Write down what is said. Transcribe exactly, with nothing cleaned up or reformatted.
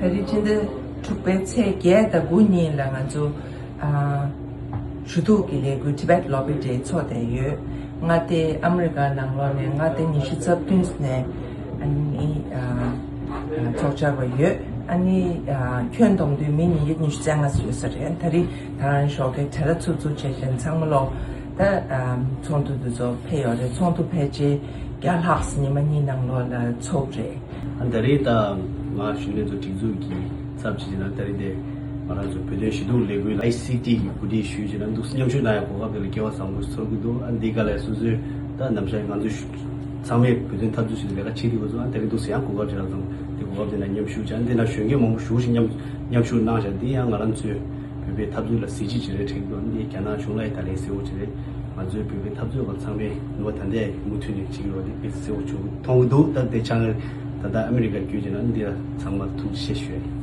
ད་རེས་སྤྱི་ཟླ་དྲུག་པའི་ཚེས་བརྒྱད་དང་དགུ་གཉིས་ལ་ང་ཚོ་ཨ་ཞུ་གཏུག་གི་ལས་འགུལ་Tibet Lobby Day ཚོགས་བསྡད་ཡོད། མངའ་སྡེ་ཨ་མི་རི་ཀ་ནང་ལོགས་ནས་མངའ་སྡེ་ཉི་ཤུ་རྩ་བདུན་ནས་ཨ་ནི་ཨ་ཨ་ཚོགས་བཅར་བ་ཡོད། ཨ་ནི་ཨ་ཁྱོན་བསྡོམས་དུས་མི་ཉིས་བརྒྱ་ཉི་ཤུ་རྩ་ལྔ་ཡོད་ས་རེད། ད་རེས་ད་རང་ཞོགས་ཀས་གྲ་ར་ཚུབ་ཚུབ་བྱས་བྱས་ཚང་མ་ལོག་ད་ཨ་ཚོགས་འདུ་འདི་ཚོ་ཕེབས་ཡོད་རེད། ཚོགས་འདུ་ཕལ་ཆེར་བརྒྱ་ལྷག་ཉི་མ་གཉིས་ནང་ལོགས་ལ་ཚོགས་རེད། ཨ་ད་རེས་ད་ང་གཞོན་ནུ་ཚོ་སྒྲིག་འཛུགས་ཀྱི་ཚབ་བྱས་ན་ད་རེས་དེ་ང་རང་ཚོ་བོད་དོན་ཞུ་གཏུག་ལས་འགུལ་ཨའི་སི་ཊི་གི་གོ་སྒྲིག་ཞུས་བྱས་ན་འདུག་མཉམ་ཞུགས་གནང་ཡ་གོ་སྐབས་དེ་ལ་སྐལ་བ་བཟང་པོ་ཞིག་ཚོར་གྱི་འདུག་ཨ་འདི་ག་ལ་སོ་སོའི་ད་ནམ་ཞག་ང་ཚོ་ཚང་མས་བོད་དོན་འཐབ་རྩོད་ཞུ་ལས་ཀ་བྱེད་ཀྱི་ཡོད་ཚོ། ཨ་ད་རེས་འདུག་ཡང་གོ་སྐབས་ཅིག་རག་ཙང་དེ་གོ་སྐབས་དེ་ན་མཉམ་ཞུགས་བྱས། ཨ་འདི་ན་གཞོན་སྐྱེས་མང་པོ་ཞེ་པོ་ཞིག་མཉམ་མཉམ་ཞུགས་གནང་བཞག་འདི་ཡང་ང་རང་ཚོའི་བོད་པའི་འཐབ་རྩོད་ལ་གཟི་བརྗིད་ཅིག་རེད་དྲན་གྱི་འདུག་འདི་རྒྱ་ནག་གཞུང་ལ་ཡི་ད་ལན་གསལ་བོ་ཅིག་རེད། ང་ཚོའི་བོད་པའི་འཐབ་རྩོད་སྐོར་ཚང་མས་ནུས་པ་ད་ལྟའི་མུ་མཐུད་ནས་བྱེད་ཀྱི་ཡོད་པ་འདི་དཔེ་གསལ་བོ་བྱུང་མཐོང་གི་འདུག་ད་དེ་ཆ་ད་ལྟ་ཨ་མི་རི་ཀ་བརྒྱུད་བྱས་ན་འདི་ལ་ཚང་མར་ཐུགས་རྗེ་ཆེ་ཞུ་ཡ་ཡིན།